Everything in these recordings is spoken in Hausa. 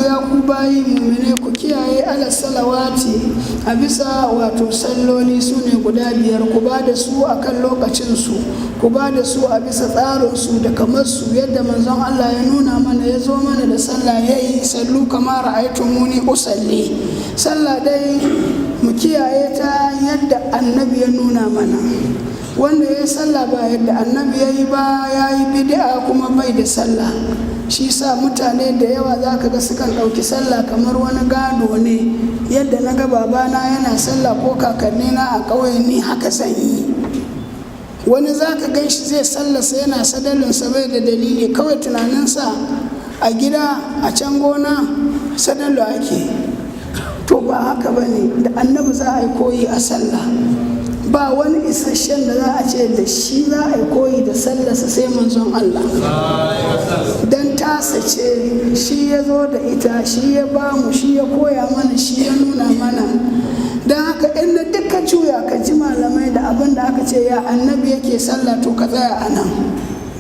Ya ku bayi mumine, ku kiyaye على الصلوات, a bisa wato salloli, su ne guda biyar. Ku ba da su a kan lokacinsu, ku ba da su a bisa tsarinsu da kamar su yadda Manzon Allah ya nuna mana, ya zo mana da sallah ya yi. صلوا كما رأيتموني أصلي. Sallah dai mu kiyaye ta yadda Annabi ya nuna mana. Wanda ya yi sallah ba yadda Annabi ya yi ba, ya yi bid'a kuma bai da sallah. Shi sa mutane da yawa za ka ga sukan ɗauki sallah kamar wani gado ne. Yadda na ga babana yana sallah ko kakannina a ƙauye, ni haka zan yi. Wani za ka gan shi zai sallasa yana sadalinsa, bai da dalili, kawai tunaninsa a gida, a can gona sadalu ake. To ba haka ba ne. Da Annabi za a yi koyi a sallah. Ba wani isasshen da za a ce da shi za a yi koyi da sallarsa sai Manzon Allah, don tasa ce, shi ya zo da ita, shi ya ba mu, shi ya koya mana, shi ya nuna mana. Don haka inda duka juya ka ji malamai da abin da aka ce ya Annabi yake sallah, to ka tsaya a nan,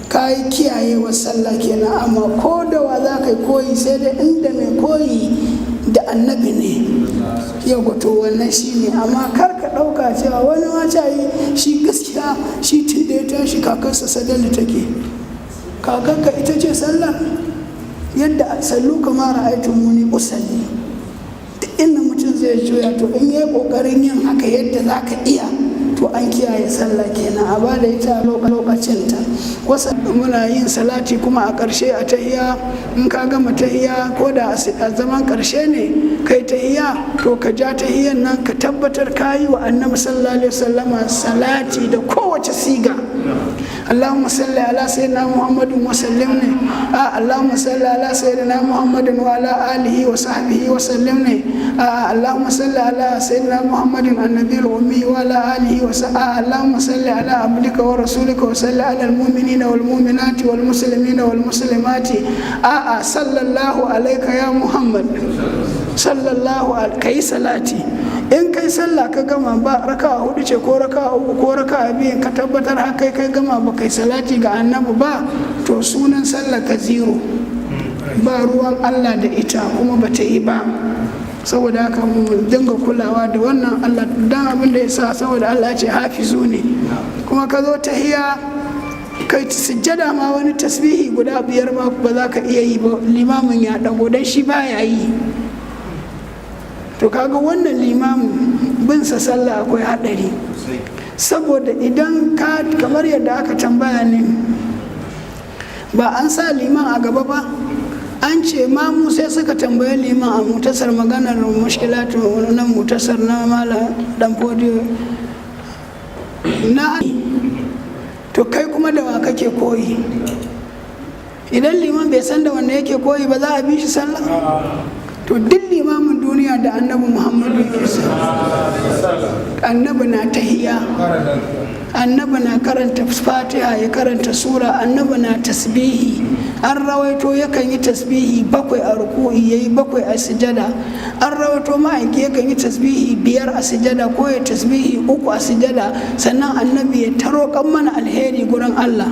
ka yi kiyayewar sallah kenan. Amma ko da wa za ka yi koyi, sai dai inda mai koyi da Annabi ne yau, to wannan shi ne. Amma kar ka ɗauka cewa wani ma yi shi gaskiya, shi tun da ya tashi kakarsa sadali take. Kakarka ita ce sallar? Yadda صلوا كما رأيتموني أصلي. Duk inda mutum zai juya, to in yi kokarin yin haka yadda za ka iya, to an kiyaye sallah kenan, a ba da ita lokacinta. Wasu muna yin salati kuma a ƙarshe a tahiya. In ka gama tahiya, ko da a zaman ƙarshe ne kai tahiya, to ka ja tahiyan nan, ka tabbatar ka yi wa Annabi sallallahu alaihi wasallama salati da kowace siga. اللهم صل على سيدنا محمد وسلم ne, a اللهم صل على سيدنا محمد وعلى آله وصحبه وسلم ne, a اللهم صل على سيدنا محمد النبي الأمي وعلى آله وصحبه، اللهم صل على عبدك ورسولك وصل على المؤمنين والمؤمنات والمسلمين والمسلمات، a صلى الله عليك يا محمد صلى الله عليه. Kai salati. In kai sallah ka gama, ba raka hudu ce ko raka uku ko raka biyu, ka tabbatar har kai kai gama ba kai salati ga Annabi ba, to sunan sallah ka zero, ba ruwan Allah da ita, kuma ba ta yi ba. Saboda haka mu dinga kulawa da wannan. Allah dan abin da ya sa, saboda Allah ya ce حافظوا ne. Kuma ka zo tahiya, kai sujjada ma, wani tasbihi guda biyar ma ba za ka iya yi ba, limamin ya dago dan shi baya yi. To kaga wannan limamin, bin sa sallah akwai hadari, saboda idan ka, kamar yadda aka tambaya ne, ba an sa liman a gaba ba, an ce mamu sai suka tambayi liman a mutasar, maganar mushkilatu na mutasar na Mala Dan Fodiyo na. To kai kuma da wa kake koyi? Idan liman bai san da wanda yake koyi ba, za a bi shi sallah? To duk limamin duniya da Annabi Muhammadu yake. Annabi na tahiya, Annabi na karanta Fatiha, ya karanta sura, Annabi na tasbihi. An rawaito yakan yi tasbihi bakwai a ruku'i, yayi bakwai a sujada. An rawaito ma'aiki yakan yi tasbihi biyar a sujada ko ya tasbihi uku a sujada. Sannan Annabi ya ta roƙan mana alheri gurin Allah.